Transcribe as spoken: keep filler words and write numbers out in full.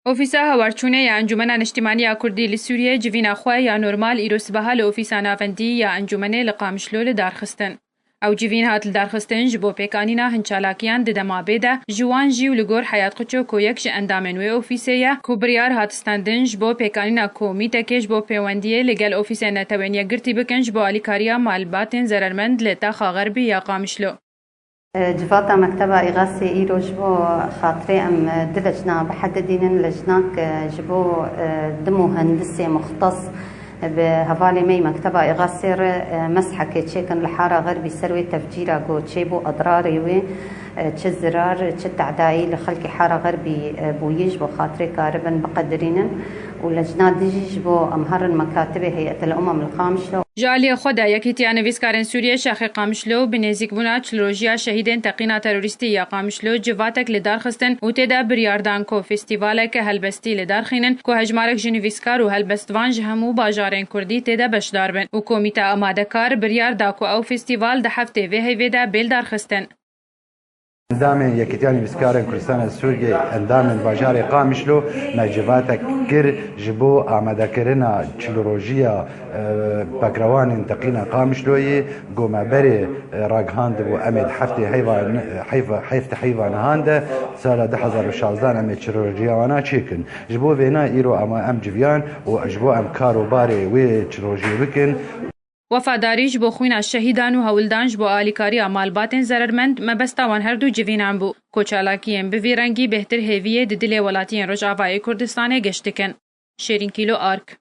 Ofîsa Hewarçûnê ya Encûmena Niştimanî ya Kurdî li Sûriyê civîna xwe ya normal îro sibeha li Ofîsa Navendî ya Encûmenê li Qamişlo li dar xistin. Ew civîn hat li dar xistin ji bo pêkanîna hin çalakiyan di dema bê de ji wan jî û li gor Heyat Qiço ku yek ji endamên wê ofîsê ye ku biryar hat standin ji bo pêkanîna komîtekê ji bo pêwendiyê li gel Ofîsên Netewên Yekgirtî bikin ji bo alîkariya malbatên zerermend li taxa xerbî ya Qamişlo. Civata Mekteba Îxasê îro ji bo xatirê em du lejna bihedidînin, lejnak ji bo du muhendisê muxtes bi hevalê me yî Mekteba Îxasê re meshekê çêkin li Hara Xerbî ser wê tefcîra ku çêbû edrarê wê, çi zirar, çi tedayî li xelkê Hara Xerbî bûyî ji bo xatirê karibin biqedirînin û lejna dijî ji bo em herin mekatibê Heyetel Umem li Qamişlo. Ji aliyê xwe de, Yekîtiya Nivîskarên Sûriyê Şaxê Qamişlo bi nêzîkbûna çil rojiya şehîdên teqîna terorîstî ya Qamişlo civatek li dar xistin û tê de biryar dan ku festîvaleke helbestî li dar xînin ku hejmarek ji nivîskar û helbestvan ji hemû bajarên kurdî tê de beşdar bin û komîta amadekar biryar da ku ew festîval di heftê vê heyvê de bê li dar xistin. Endamên Yekîtiya Nivîskarên Kurdistanê Sûriyê, endamên bajarê Qamişlo me civatek kir ji bo amadekirina çil rojiya, e, pekrewanên teqîna Qamişloyê, ku me berê, e, ragihandibû em ê di heftê heyva, heyva, heft heyva nihan de sala du hezar û şazdan em ê çil rojiya wana çêkin. Ji bo vêna îro ama em civiyan û ji bo em kar û barê wê çil rojiyê bikin. Wefadarî ji bo xwîna şehîdan û hewldan ji bo alîkariya malbatên zerermend mebesta wan her du civînan bû, ku çalakiyên bi vî rengî bêhtir hêviyê di dilê welatiyên Rojavayê Kurdistanê geş dikin. Şêrîn Kîlo Ark.